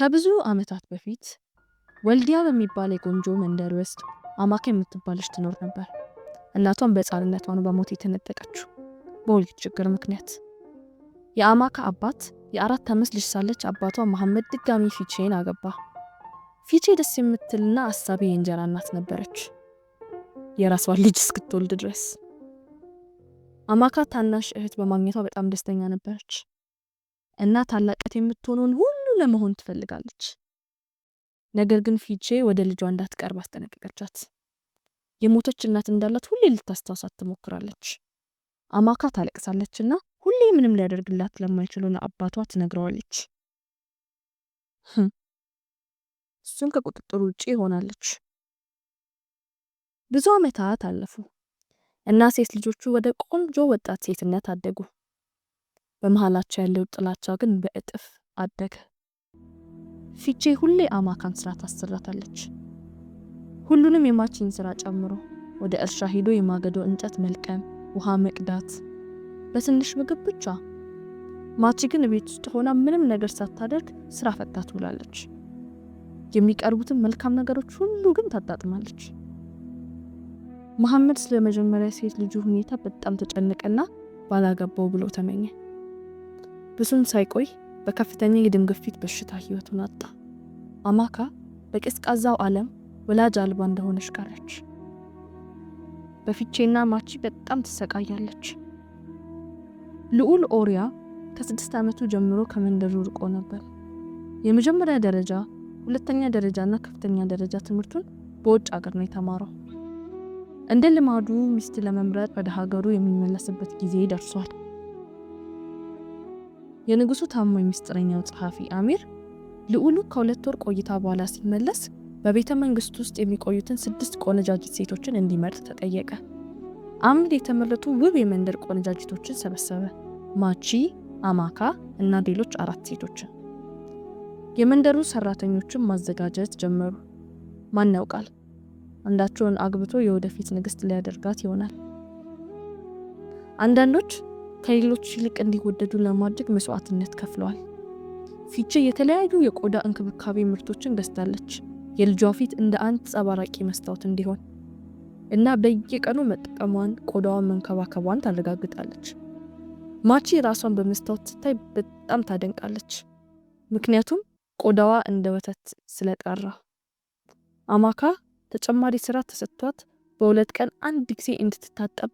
ከብዙ ዓመታት በፊት ወልዲያ በሚባል የቆንጆ መንደር ውስጥ አማካ የምትባል ልጅ ትኖር ነበር። እናቷን በሕፃንነቷ ነው በሞት የተነጠቀችው በወሊድ ችግር ምክንያት። የአማካ አባት የ4 ዓመት ልጅ ሳለች አባቷ መሐመድ ድጋሚ ፊቼን አገባ። ፊቼ ደስ የምትልና አሳቢ የእንጀራ እናት ነበረች፣ የራሷን ልጅ እስክትወልድ ድረስ። አማካ ታናሽ እህት በማግኘቷ በጣም ደስተኛ ነበረች እና ታላቅ እህት የምትሆነውን ሁሉ ለመሆን ትፈልጋለች። ነገር ግን ፊቼ ወደ ልጇ እንዳትቀርብ አስጠነቀቀቻት። የሞተች እናት እንዳላት ሁሌ ልታስታውሳት ትሞክራለች። አማካ ታለቅሳለች እና ሁሌ ምንም ሊያደርግላት ለማይችሉ ለአባቷ ትነግረዋለች። እሱም ከቁጥጥር ውጪ ሆናለች። ብዙ ዓመታት አለፉ እና ሴት ልጆቹ ወደ ቆንጆ ወጣት ሴትነት አደጉ። በመሃላቸው ያለው ጥላቻ ግን በእጥፍ አደገ። ፊቼ ሁሌ አማካን ስራ ታሰራታለች። ሁሉንም የማቺን ስራ ጨምሮ ወደ እርሻ ሄዶ የማገዶ እንጨት መልቀም፣ ውሃ መቅዳት፣ በትንሽ ምግብ ብቻ። ማቺ ግን ቤት ውስጥ ሆና ምንም ነገር ሳታደርግ ስራ ፈታ ትውላለች። የሚቀርቡትን መልካም ነገሮች ሁሉ ግን ታጣጥማለች። መሐመድ ስለ መጀመሪያ ሴት ልጁ ሁኔታ በጣም ተጨነቀና ባላገባው ብሎ ተመኘ። ብዙም ሳይቆይ በከፍተኛ የደም ግፊት በሽታ ህይወቱን አጣ። አማካ በቀዝቃዛው ዓለም ወላጅ አልባ እንደሆነች ቀረች። በፊቼና ማቺ በጣም ትሰቃያለች። ልዑል ኦሪያ ከ6 ዓመቱ ጀምሮ ከመንደሩ ርቆ ነበር። የመጀመሪያ ደረጃ፣ ሁለተኛ ደረጃና ከፍተኛ ደረጃ ትምህርቱን በውጭ ሀገር ነው የተማረው። እንደ ልማዱ ሚስት ለመምረጥ ወደ ሀገሩ የሚመለስበት ጊዜ ደርሷል። የንጉሱ ታማኝ ምስጢረኛው ጸሐፊ አሚር ልዑሉ ከ2 ወር ቆይታ በኋላ ሲመለስ በቤተ መንግስት ውስጥ የሚቆዩትን ስድስት ቆነጃጅት ሴቶችን እንዲመርጥ ተጠየቀ። አሚር የተመረጡ ውብ የመንደር ቆነጃጅቶችን ሰበሰበ። ማቺ፣ አማካ እና ሌሎች አራት ሴቶችን። የመንደሩ ሰራተኞችን ማዘጋጀት ጀመሩ። ማን ያውቃል፣ አንዳቸውን አግብቶ የወደፊት ንግስት ሊያደርጋት ይሆናል። አንዳንዶች ከሌሎች ይልቅ እንዲወደዱ ለማድረግ መስዋዕትነት ከፍለዋል። ፊቼ የተለያዩ የቆዳ እንክብካቤ ምርቶችን ገዝታለች፣ የልጇ ፊት እንደ አንጸባራቂ መስታወት እንዲሆን እና በየቀኑ መጠቀሟን ቆዳዋን መንከባከቧን ታረጋግጣለች። ማቺ ራሷን በመስታወት ስታይ በጣም ታደንቃለች፣ ምክንያቱም ቆዳዋ እንደ ወተት ስለጠራ። አማካ ተጨማሪ ስራ ተሰጥቷት በ2 ቀን አንድ ጊዜ እንድትታጠብ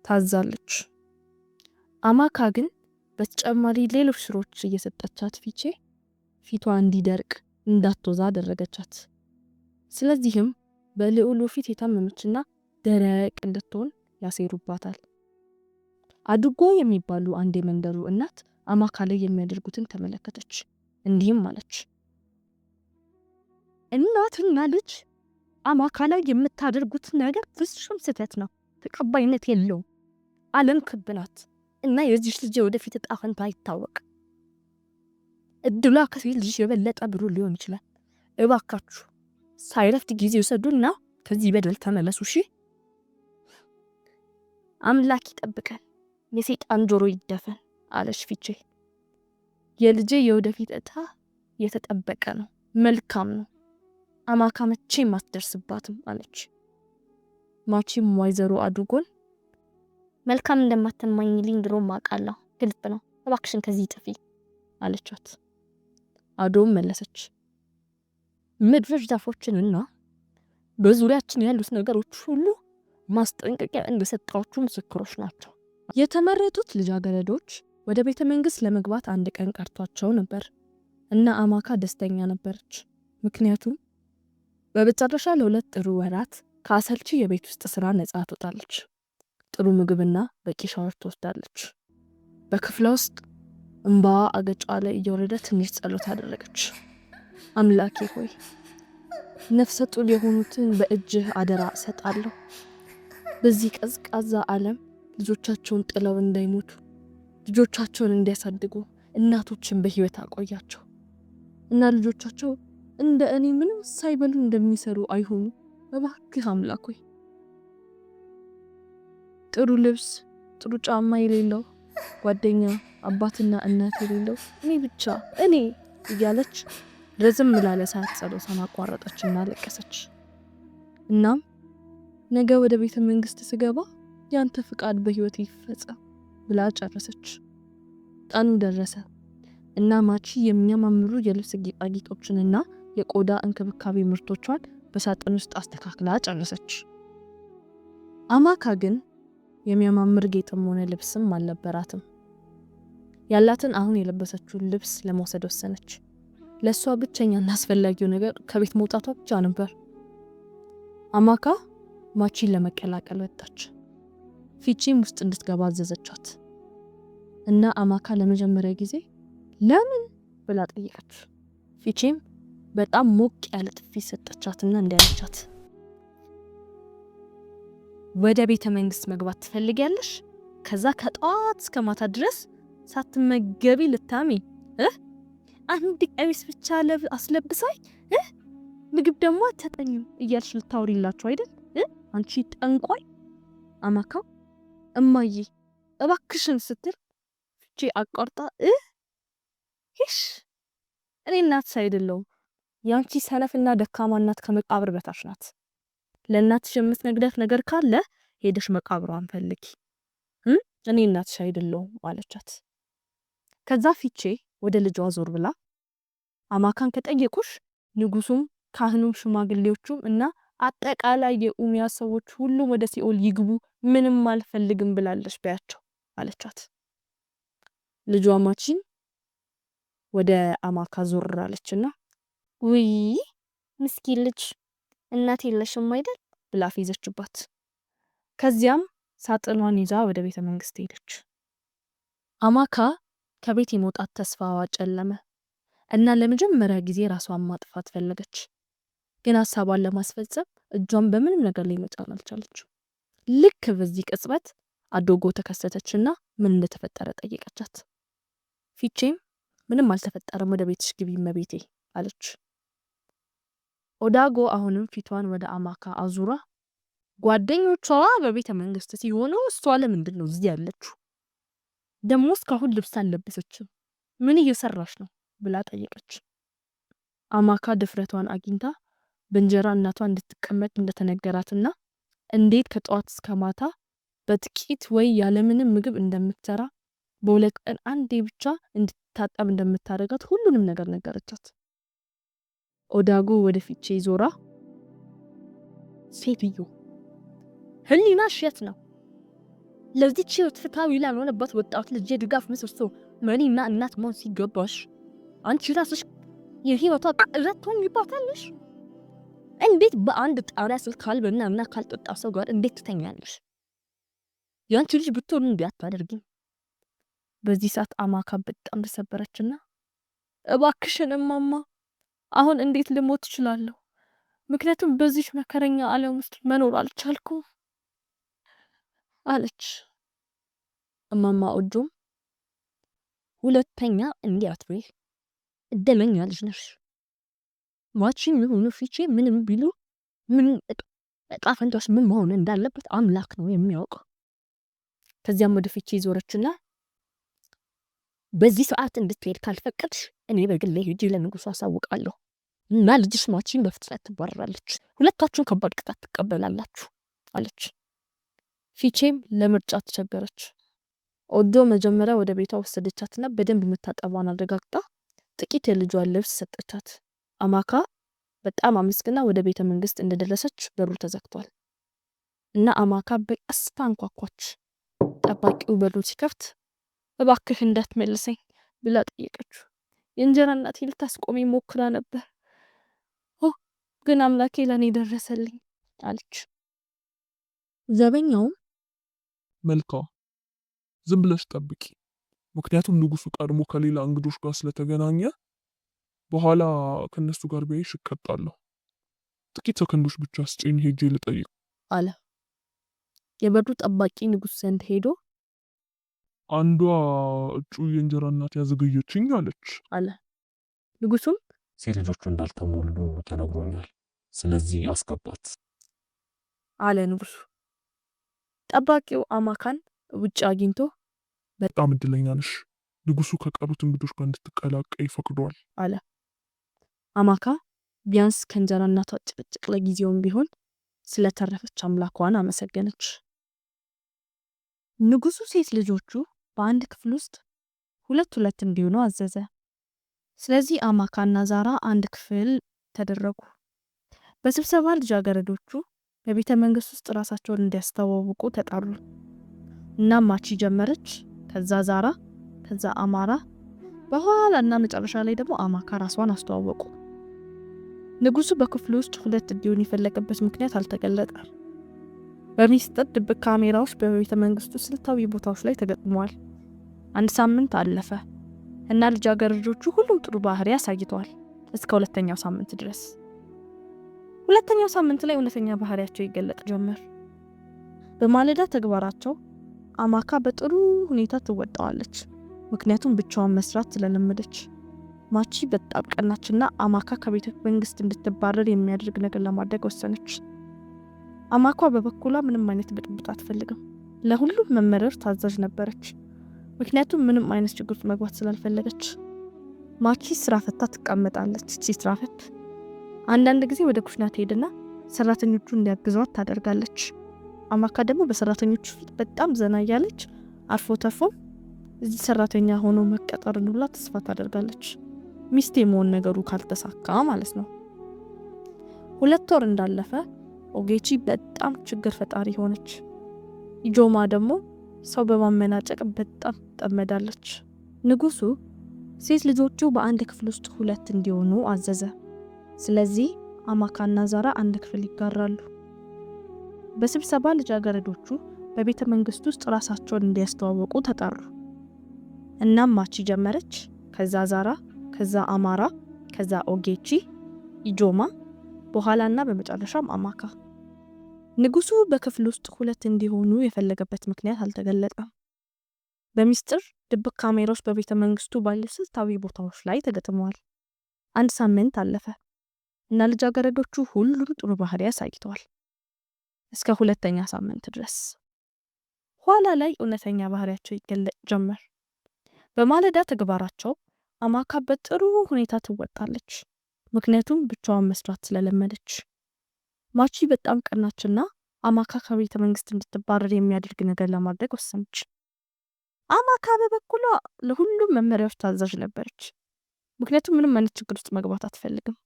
ታዛለች። አማካ ግን በተጨማሪ ሌሎች ስሮች እየሰጠቻት ፊቼ ፊቷ እንዲደርቅ እንዳትወዛ አደረገቻት። ስለዚህም በልዑሉ ፊት የታመመችና ደረቅ እንድትሆን ያሴሩባታል። አድጎ የሚባሉ አንድ የመንደሩ እናት አማካ ላይ የሚያደርጉትን ተመለከተች። እንዲህም አለች። እናትና ልጅ አማካ ላይ የምታደርጉት ነገር ፍጹም ስህተት ነው፣ ተቀባይነት የለውም። ዓለም ክብ ናት እና የዚች ልጅ ወደፊት እጣ ፈንታ አይታወቅም። እድሏ ከሴት ልጅ የበለጠ ብሩህ ሊሆን ይችላል። እባካችሁ ሳይረፍድ ጊዜ ውሰዱና ከዚህ በደል ተመለሱ። እሺ፣ አምላክ ይጠብቀን፣ የሰይጣን ጆሮ ይደፈን አለች ፊቼ። የልጄ የወደፊት እጣ የተጠበቀ ነው፣ መልካም ነው። አማካ መቼም አትደርስባትም አለች። ማቺም ወይዘሮ አድጎን መልካም እንደማትመኝልኝ ድሮም አውቃለሁ፣ ግልጽ ነው። እባክሽን ከዚህ ጥፊ አለቻት። አዶም መለሰች። ምድር ዛፎችንና በዙሪያችን ያሉት ነገሮች ሁሉ ማስጠንቀቂያ እንደሰጣችሁ ምስክሮች ናቸው። የተመረጡት ልጃገረዶች ወደ ቤተ መንግስት ለመግባት አንድ ቀን ቀርቷቸው ነበር እና አማካ ደስተኛ ነበረች። ምክንያቱም በመጨረሻ ለ2 ጥሩ ወራት ከአሰልቺ የቤት ውስጥ ስራ ነፃ ትወጣለች። ጥሩ ምግብና በቂ ሻወር ትወስዳለች። በክፍሏ ውስጥ እምባዋ አገጯ ላይ እየወረደ ትንሽ ጸሎት አደረገች። አምላኬ ሆይ፣ ነፍሰ ጡር የሆኑትን በእጅህ አደራ እሰጣለሁ። በዚህ ቀዝቃዛ ዓለም ልጆቻቸውን ጥለው እንዳይሞቱ ልጆቻቸውን እንዲያሳድጉ እናቶችን በህይወት አቆያቸው እና ልጆቻቸው እንደ እኔ ምንም ሳይበሉ እንደሚሰሩ አይሆኑ። እባክህ አምላክ ሆይ፣ ጥሩ ልብስ፣ ጥሩ ጫማ የሌለው ጓደኛ፣ አባትና እናት የሌለው እኔ ብቻ እኔ እያለች ረዝም ላለ ሰዓት ጸሎቷን አቋረጠችና አለቀሰች። እናም ነገ ወደ ቤተ መንግስት ስገባ ያንተ ፍቃድ በህይወት ይፈጸም ብላ ጨረሰች። ቀኑ ደረሰ እና ማቺ የሚያማምሩ የልብስ ጌጣጌጦችንና የቆዳ እንክብካቤ ምርቶቿን በሳጥን ውስጥ አስተካክላ ጨረሰች። አማካ ግን የሚያማምር ጌጥም ሆነ ልብስም አልነበራትም። ያላትን አሁን የለበሰችውን ልብስ ለመውሰድ ወሰነች። ለእሷ ብቸኛና አስፈላጊው ነገር ከቤት መውጣቷ ብቻ ነበር። አማካ ማቺን ለመቀላቀል ወጣች። ፊቺም ውስጥ እንድትገባ አዘዘቻት እና አማካ ለመጀመሪያ ጊዜ ለምን ብላ ጠየቀች። ፊቺም በጣም ሞቅ ያለ ጥፊ ሰጠቻትና እንዲህ አለቻት፣ ወደ ቤተ መንግስት መግባት ትፈልጊያለሽ? ከዛ ከጠዋት እስከ ማታ ድረስ ሳትመገቢ ልታሚ አንድ ቀሚስ ብቻ አስለብሳኝ ምግብ ደግሞ አትሰጠኝም እያልሽ ልታወሪላችሁ አይደል? አንቺ ጠንቋይ። አማካ እማዬ እባክሽን ስትል ፍቼ አቋርጣ ይሽ እኔ እናትሽ አይደለሁም። ያንቺ ሰነፍና ደካማ እናት ከመቃብር በታች ናት። ለእናትሽ የምትነግሪያት ነገር ካለ ሄደሽ መቃብሯን ፈልጊ፣ እኔ እናትሽ አይደለሁም አለቻት። ከዛ ፊቼ ወደ ልጇ ዞር ብላ አማካን ከጠየቁሽ ንጉሱም ካህኑም ሽማግሌዎቹም እና አጠቃላይ የኡሚያ ሰዎች ሁሉም ወደ ሲኦል ይግቡ፣ ምንም አልፈልግም ብላለች በያቸው አለቻት። ልጇ ማቺን ወደ አማካ ዞር አለችና ውይ ምስኪን ልጅ እናት የለሽም አይደል ብላ ፌዘችባት። ከዚያም ሳጥኗን ይዛ ወደ ቤተ መንግስት ሄደች። አማካ ከቤት የመውጣት ተስፋዋ ጨለመ እና ለመጀመሪያ ጊዜ ራሷን ማጥፋት ፈለገች። ግን ሀሳቧን ለማስፈጸም እጇን በምንም ነገር ላይ መጫን አልቻለችም። ልክ በዚህ ቅጽበት አዶጎ ተከሰተችና ምን እንደተፈጠረ ጠየቀቻት። ፊቼም ምንም አልተፈጠረም፣ ወደ ቤትሽ ግቢ እመቤቴ አለች። ኦዳጎ አሁንም ፊቷን ወደ አማካ አዙራ ጓደኞቿ በቤተ መንግስት ሲሆኑ እሷ ለምንድን ነው እዚህ ያለችው? ደግሞ እስካሁን ልብስ አልለበሰችም፣ ምን እየሰራሽ ነው ብላ ጠየቀች። አማካ ድፍረቷን አግኝታ በእንጀራ እናቷ እንድትቀመጥ እንደተነገራትና እንዴት ከጠዋት እስከ ማታ በጥቂት ወይ ያለምንም ምግብ እንደምትሰራ በ2 ቀን አንዴ ብቻ እንድትታጠብ እንደምታደርጋት ሁሉንም ነገር ነገረቻት። ኦዳጎ ወደ ፊቼ ዞራ ሴትዮ ህሊናሽ የት ነው? ለዚች ህይወት ፍትሃዊ ላልሆነባት ወጣት ልጅ የድጋፍ ምሰሶ መሪና እናት መሆን ሲገባሽ አንቺ ራስሽ የህይወቷ ቅዠት ትሆኚባታለሽ። እንዴት በአንድ ጣሪያ ስር ካልበላና ካልጠጣ ሰው ጋር እንዴት ትተኛለሽ? የአንቺ ልጅ ብትሆን እንዲህ አታደርጊም። በዚህ ሰዓት አማካ በጣም ተሰበረችና እባክሽን እማማ አሁን እንዴት ልሞት እችላለሁ? ምክንያቱም በዚህ መከረኛ ዓለም ውስጥ መኖር አልቻልኩም አለች። እማማ ኦጆም ሁለተኛ እንዲህ አትበይ፣ እድለኛ ልጅ ነሽ። ማቺም ይሁን ፊቼ ምንም ቢሉ ምን እጣ ፈንታሽ ምን መሆን እንዳለበት አምላክ ነው የሚያውቀው። ከዚያም ወደ ፊቼ ዞረችና በዚህ ሰዓት እንድትሄድ ካልፈቀድሽ እኔ በግሌ ሄጄ ለንጉሱ አሳውቃለሁ እና ልጅሽ ማቺን በፍጥነት ትባረራለች። ሁለታችሁን ከባድ ቅጣት ትቀበላላችሁ አለች። ፊቼም ለምርጫ ተቸገረች። ኦዶ መጀመሪያ ወደ ቤቷ ወሰደቻትና በደንብ መታጠቧን አረጋግጣ ጥቂት የልጇን ልብስ ሰጠቻት። አማካ በጣም አመስግና ወደ ቤተ መንግስት እንደደረሰች በሩ ተዘግቷል እና አማካ በቀስታ አንኳኳች። ጠባቂው በሩን ሲከፍት እባክህ እንዳትመልሰኝ ብላ ጠየቀችው። የእንጀራ እናቴ ልታስቆመኝ ሞክራ ነበር፣ ግን አምላኬ ለኔ ደረሰልኝ አለች። ዘበኛውም መልካ ዝም ብለሽ ጠብቂ፣ ምክንያቱም ንጉሱ ቀድሞ ከሌላ እንግዶች ጋር ስለተገናኘ በኋላ ከነሱ ጋር ቢያይሽ እቀጣለሁ። ጥቂት ሰከንዶች ብቻ ስጪኝ ሄጄ ልጠይቅ አለ። የበሩ ጠባቂ ንጉስ ዘንድ ሄዶ አንዷ እጩ የእንጀራ እናት ያዘገየችኝ አለች አለ። ንጉሱም ሴት ልጆቹ እንዳልተሞሉ ተነግሮኛል፣ ስለዚህ አስገባት አለ ንጉሱ። ጠባቂው አማካን ውጭ አግኝቶ በጣም እድለኛ ነሽ፣ ንጉሱ ከቀሩት እንግዶች ጋር እንድትቀላቀይ ፈቅዷል አለ። አማካ ቢያንስ ከእንጀራ እናቷ ጭቅጭቅ ለጊዜውም ቢሆን ስለተረፈች አምላኳን አመሰገነች። ንጉሱ ሴት ልጆቹ በአንድ ክፍል ውስጥ ሁለት ሁለት እንዲሆኑ አዘዘ። ስለዚህ አማካና ዛራ አንድ ክፍል ተደረጉ። በስብሰባ ልጃገረዶቹ በቤተ መንግስት ውስጥ ራሳቸውን እንዲያስተዋውቁ ተጣሩ። እናም ማቺ ጀመረች፣ ከዛ ዛራ፣ ከዛ አማራ፣ በኋላ እና መጨረሻ ላይ ደግሞ አማካ ራሷን አስተዋወቁ። ንጉሱ በክፍሉ ውስጥ ሁለት እንዲሆን የፈለገበት ምክንያት አልተገለጠም። በሚስጥር ድብቅ ካሜራዎች በቤተ መንግስቱ ስልታዊ ቦታዎች ላይ ተገጥመዋል። አንድ ሳምንት አለፈ እና ልጃገረዶቹ ሁሉም ጥሩ ባህሪ አሳይተዋል እስከ ሁለተኛው ሳምንት ድረስ። ሁለተኛው ሳምንት ላይ እውነተኛ ባህሪያቸው ይገለጥ ጀመር። በማለዳ ተግባራቸው አማካ በጥሩ ሁኔታ ትወጣዋለች፣ ምክንያቱም ብቻዋን መስራት ስለለመደች። ማቺ በጣም ቀናችና አማካ ከቤተ መንግስት እንድትባረር የሚያደርግ ነገር ለማድረግ ወሰነች። አማኳ በበኩሏ ምንም አይነት ብጥብጥ አትፈልግም። ለሁሉም መመሪያዎች ታዛዥ ነበረች፣ ምክንያቱም ምንም አይነት ችግር ውስጥ መግባት ስላልፈለገች። ማቺ ስራ ፈታ ትቀመጣለች። እቺ ስራ ፈት አንዳንድ ጊዜ ወደ ኩሽና ትሄድና ሰራተኞቹ እንዲያግዟት ታደርጋለች። አማካ ደግሞ በሰራተኞቹ ፊት በጣም ዘና እያለች አርፎ ተርፎም እዚህ ሰራተኛ ሆኖ መቀጠርን ሁላ ተስፋ ታደርጋለች። ሚስት የመሆን ነገሩ ካልተሳካ ማለት ነው። 2 ወር እንዳለፈ ኦጌቺ በጣም ችግር ፈጣሪ ሆነች። ኢጆማ ደግሞ ሰው በማመናጨቅ በጣም ትጠመዳለች። ንጉሱ ሴት ልጆቹ በአንድ ክፍል ውስጥ ሁለት እንዲሆኑ አዘዘ። ስለዚህ አማካና ዛራ አንድ ክፍል ይጋራሉ። በስብሰባ ልጃገረዶቹ በቤተ መንግስት ውስጥ ራሳቸውን እንዲያስተዋውቁ ተጠሩ። እናም ማቺ ጀመረች፣ ከዛ ዛራ፣ ከዛ አማራ፣ ከዛ ኦጌቺ፣ ኢጆማ፣ በኋላና በመጨረሻም አማካ። ንጉሱ በክፍል ውስጥ ሁለት እንዲሆኑ የፈለገበት ምክንያት አልተገለጠም። በሚስጥር ድብቅ ካሜራዎች በቤተ መንግስቱ ባሉ ስልታዊ ቦታዎች ላይ ተገጥመዋል። አንድ ሳምንት አለፈ እና ልጃገረዶቹ ሁሉም ጥሩ ባህሪ አሳይተዋል እስከ ሁለተኛ ሳምንት ድረስ። ኋላ ላይ እውነተኛ ባህሪያቸው ይገለጥ ጀመር። በማለዳ ተግባራቸው አማካ በጥሩ ሁኔታ ትወጣለች፣ ምክንያቱም ብቻዋን መስራት ስለለመደች። ማቺ በጣም ቀናችና አማካ ከቤተ መንግስት እንድትባረር የሚያደርግ ነገር ለማድረግ ወሰነች። አማካ በበኩሏ ለሁሉም መመሪያዎች ታዛዥ ነበረች፣ ምክንያቱም ምንም አይነት ችግር ውስጥ መግባት አትፈልግም።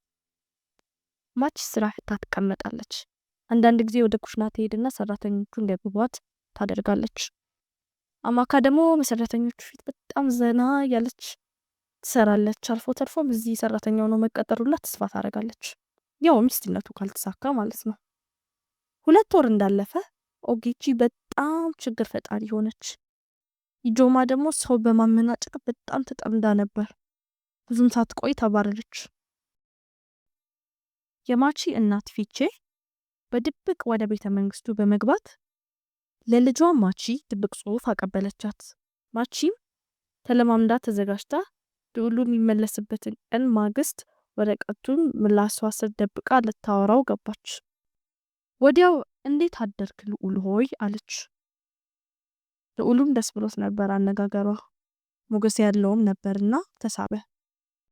ማቺ ስራ ፈታ ትቀመጣለች። አንዳንድ ጊዜ ወደ ኩሽና ትሄድና ሰራተኞቹ እንዲያግቧት ታደርጋለች። አማካ ደግሞ በሰራተኞቹ ፊት በጣም ዘና እያለች ትሰራለች። አልፎ ተርፎም እዚህ ሰራተኛ ሆኖ መቀጠሩላ ተስፋ ታደርጋለች። ያው ሚስትነቱ ካልተሳካ ማለት ነው። 2 ወር እንዳለፈ ኦጌቺ በጣም ችግር ፈጣሪ ሆነች። ኢጆማ ደግሞ ሰው በማመናጨቅ በጣም ተጠምዳ ነበር። ብዙም ሳትቆይ ተባረረች። የማቺ እናት ፊቼ በድብቅ ወደ ቤተ መንግስቱ በመግባት ለልጇ ማቺ ድብቅ ጽሑፍ አቀበለቻት። ማቺም ተለማምዳ ተዘጋጅታ ልዑሉ የሚመለስበትን ቀን ማግስት ወረቀቱን ምላሷ ስር ደብቃ ልታወራው ገባች። ወዲያው እንዴት አደርክ ልዑል ሆይ አለች። ልዑሉም ደስ ብሎት ነበር አነጋገሯ፣ ሞገስ ያለውም ነበርና ተሳበ።